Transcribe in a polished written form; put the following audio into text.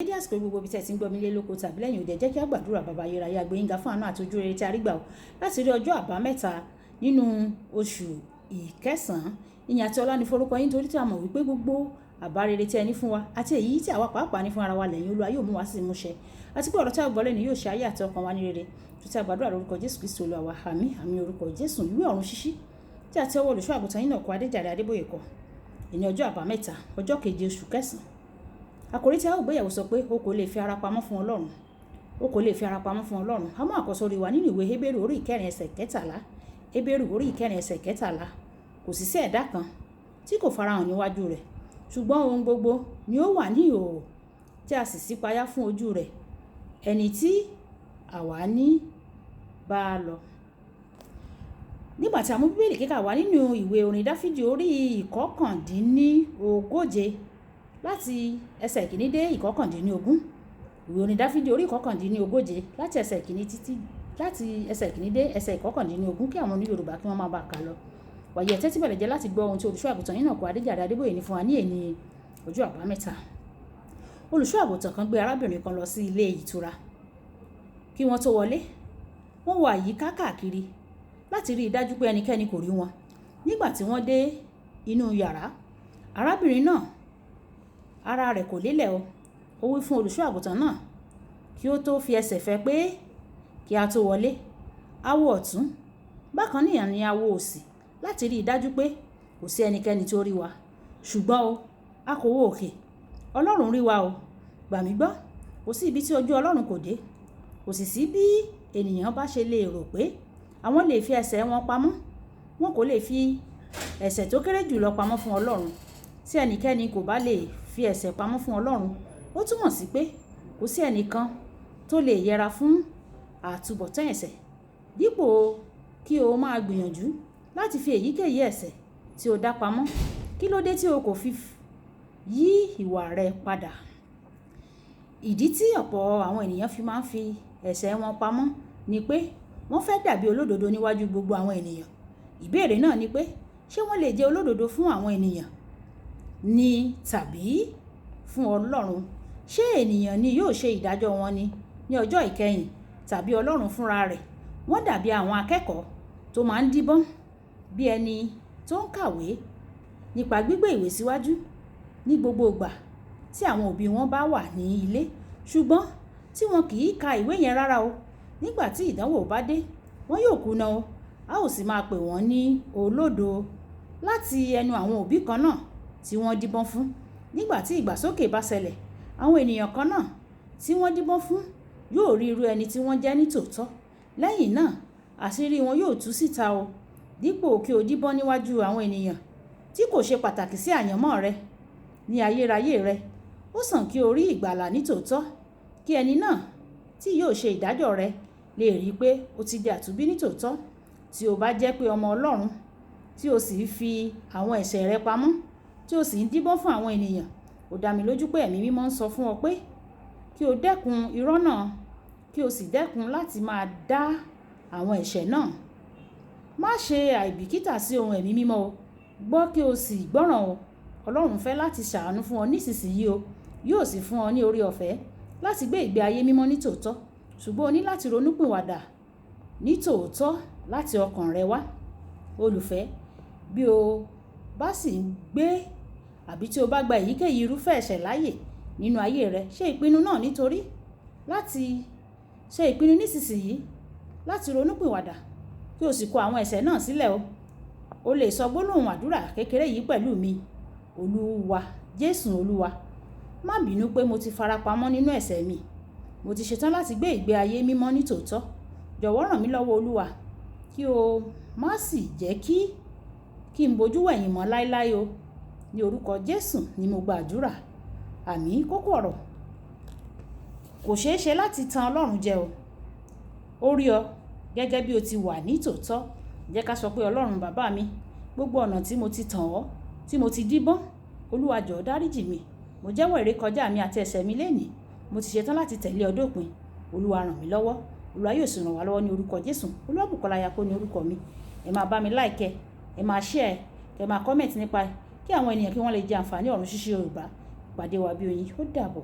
Dédé àsìkò, gbogbo ibi tí ẹ ti ń gbọ́ mi lé lóko tàbí lẹ́yìn òde, jẹ́ kí a gbàdúrà. Bàbá ayérayé, agbẹ́yìnga fún àánú àti ojú rere tí a rí gbà ó láti rí ọjọ́ àbámẹ́ta nínú oṣù ìkẹsàn-án. Ìyìn àti ọlá ní forúkọ yín, torí tí a mọ̀ wípé gbogbo àbá rere tí ẹ ní fún wa àti èyí tí àwa pàápàá ní fún ara wa lẹ́yìn, Olúwa yóò mú wa sí ìmúṣẹ, àti pé ọ̀rọ̀ tí a gbọ́ lẹ́nu yóò ṣe ayé àti ọkàn wa ní rere. Tó tí a gbàdúrà lórúkọ Jésù Kristi Olúwa wa, àmín. Àmín. Orúkọ Jésù. Ìwé Ọ̀run Ṣíṣí tí àti ọwọ́ olùṣọ́ àgùntàn yín náà kọ, Adéjàre Adébóyè kọ. Ìní ọjọ́ àbámẹ́ta, ọjọ́ keje oṣù kẹsàn-án. Àkòrí tí a ó gbéyẹ̀wò sọ pé, "O kò lè fi ara pamọ́ fún Ọlọ́run." O kò lè fi ara pamọ́ fún Ọlọ́run. A mú àkọ́sórí wa nínú ìwé Hébérù orí ìkẹrin, ẹsẹ̀ 13. Hébérù orí ìkẹrin, ẹsẹ̀ 13. Kò sì sí ẹ̀dá kan tí kò farahàn níwájú rẹ̀, ṣùgbọ́n ohun gbogbo ni ó wà ní ìhòhò tí a sì ṣípayá fún ojú rẹ̀, ẹni tí àwa ní bá a lọ. Nígbà tí a mú Bíbélì kíkà wá nínú ìwé orin Dáfídì orí 39, láti ẹsẹ̀ ìkíní dé 19. Ìwé orin Dáfídì orí 39, láti ẹsẹ̀ ìkíní títí láti ẹsẹ̀ ìkíní dé ẹsẹ̀ 19, kí àwọn oní Yorùbá kí wọ́n máa bá a kà lọ. Wàyí, ẹ tẹ́tí bẹ̀lẹ̀ jẹ́ láti gbọ́ ohun tí olùṣọ́ àgùntàn yín náà kọ, Adéjàre Adébóyè, ní fún wa ní èní ọjọ́ àbámẹ́ta. Olùṣọ́ àgùntàn kan gbé arábìnrin kan lọ sí ilé ìtura. Kí wọ́n tó wọlé, wọ́n wo àyíká káàkiri láti rí i dájú pé ẹnikẹ́ni kò rí wọn. Nígbà tí wọ́n dé inú yàrá, arábìnrin náà ara rẹ̀ kò lélẹ̀ o. Ó wí fún olùṣọ́ àgùntàn náà kí ó tó fi ẹsẹ̀ fẹ́ pé, "Kí a tó wọlé, a wo ọ̀tún, bákan náà ni a wo òsì láti rí i dájú pé kò sí ẹnikẹ́ni tó rí wa. Ṣùgbọ́n o, a kò wo òkè. Ọlọ́run rí wa o. Gbà mí gbọ́, kò sí ibi tí ojú Ọlọ́run kò dé. Kò sì sí bí ènìyàn bá ṣe lè rò pé àwọn lè fi ẹ̀ṣẹ̀ wọn pamọ́. Wọn kò lè fi ẹ̀ṣẹ̀ tó kéré jù lọ pamọ́ fún Ọlọ́run." Tí ẹnikẹ́ni kò bá lè fi ẹ̀ṣẹ̀ pamọ́ fún Ọlọ́run, ó túmọ̀ sí pé kò sí ẹnìkan tó lè yẹra fún àtúbọ̀tán ẹ̀ṣẹ̀. Dípò kí o máa gbìyànjú láti fi èyíkéyìí ẹ̀ṣẹ̀ tí o dá pamọ́, kí ló dé tí o kò fi yí ìwà rẹ padà? Ìdí tí ọ̀pọ̀ àwọn ènìyàn fi máa ń fi ẹ̀ṣẹ̀ wọn pamọ́ ni pé wọ́n fẹ́ dàbí olódodo níwájú gbogbo àwọn ènìyàn. Ìbéèrè náà ni pé, ṣé wọ́n lè jẹ́ olódodo fún àwọn ènìyàn ni tàbí fún Ọlọ́run? Ṣé ènìyàn ni yóò ṣe ìdájọ́ wọn ni ní ọjọ́ ìkẹyìn tàbí Ọlọ́run fúnra rẹ̀? Wọ́n dàbí àwọn akẹ́kọ̀ọ́ tó máa ń díbọ́n bí ẹni tó ń kàwé nípa gbígbé ìwé síwájú ní gbogbo ìgbà tí àwọn òbí wọn bá wà ní ilé, ṣùgbọ́n tí wọn kì í ka ìwé yẹn rárá o. Nígbà tí ìdánwò bá dé, wọn yóò kùnà o, a ó sì máa pè wọ́n ní olódo láti ẹnu àwọn òbí kan náà tí wọ́n díbọ́n fún. Nígbà tí ìgbàsókè bá ṣẹlẹ̀, àwọn ènìyàn kan náà tí wọ́n díbọ́n fún yóò rí irú ẹni tí wọ́n jẹ́ ní tòótọ́. Lẹ́yìn náà, àṣírí wọn yóò tú síta o. Dípò kí o díbọ́n níwájú àwọn ènìyàn tí kò ṣe pàtàkì sí àyànmọ́ rẹ ní ayérayé rẹ, ó sàn kí o rí ìgbàlà ní tòótọ́, kí ẹni náà tí yóò ṣe ìdájọ́ rẹ lè rí i pé o ti di àtúnbí ní tòótọ́. Tí o bá jẹ́ pé ọmọ Ọlọ́run tí o sì fi àwọn ẹ̀ṣẹ̀ rẹ pamọ́, tí o sì ń díbọ́n fún àwọn ènìyàn, ó dá mi lójú pé Ẹ̀mí Mímọ́ ń sọ fún ọ pé kí o dẹ́kun irọ́ náà, kí o sì dẹ́kun láti máa dá àwọn ẹ̀ṣẹ̀ náà. Má ṣe àìbìkítà sí ohun Ẹ̀mí Mímọ́ o. Gbọ́ kí o sì gbọ́ràn o. Ọlọ́run fẹ́ láti ṣàánú fún ọ nísinsìnyí o. Yóò sì fún ọ ní oore ọ̀fẹ́ láti gbé ìgbé ayé mímọ́ ní tòótọ́. Ṣùgbọ́n o ní láti ronúpìwàdà ní tòótọ́ láti ọkàn rẹ wá. Olùfẹ́, bí o bá sì ń gbé àbí tí o bá gba èyíkéyìí irúfẹ́ ẹ̀ṣẹ̀ láàyè nínú ayé rẹ, ṣe ìpinnu náà nítorí láti ṣe ìpinnu nísinsìnyí láti ronúpìwàdà kí o sì kọ àwọn ẹ̀ṣẹ̀ náà sílẹ̀ o. O lè sọ gbólóhùn àdúrà kékeré yìí pẹ̀lú mi. Olúwa, Jésù Olúwa, má bínú pé mo ti farapamọ́ nínú ẹ̀ṣẹ̀ mi. Mo ti ṣetán láti gbé ìgbé ayé mímọ́ ní tòótọ́. Jọ̀wọ́ ràn mí lọ́wọ́, Olúwa, kí o má sì jẹ́ kí n bojú wẹ̀yìn mọ́ láéláé o. Ní orúkọ Jésù ni mo gba àdúrà. Àmín. Kókó ọ̀rọ̀. Kò ṣeé ṣe láti tan Ọlọ́run jẹ o. Ó rí ọ gẹ́gẹ́ bí o ti wà ní tòótọ́. Jẹ́ ká sọ pé, "Ọlọ́run bàbá mi, gbogbo ọ̀nà tí mo ti tàn ọ́, tí mo ti díbọ́n, Olúwa, jọ̀ọ́ dáríjì mi. Mo jẹ́wọ́ ìrékọjá mi àti ẹ̀ṣẹ̀ mi lénìí. Mo ti ṣetán láti tẹ̀lé ọ dópin. Olúwa, ràn mí lọ́wọ́." Olúwa yóò sì ràn wá lọ́wọ́ ní orúkọ Jésù. Olúwabùkọ́lá Ayako ní orúkọ mi. Ẹ máa bá mi like, ẹ máa share, ẹ máa comment nípa ẹ kí àwọn ènìyàn kí wọ́n lè jẹ àǹfààní Ọ̀run Ṣíṣí Yorùbá. Ìpàdé wa bí oyin. Ó dàbọ̀.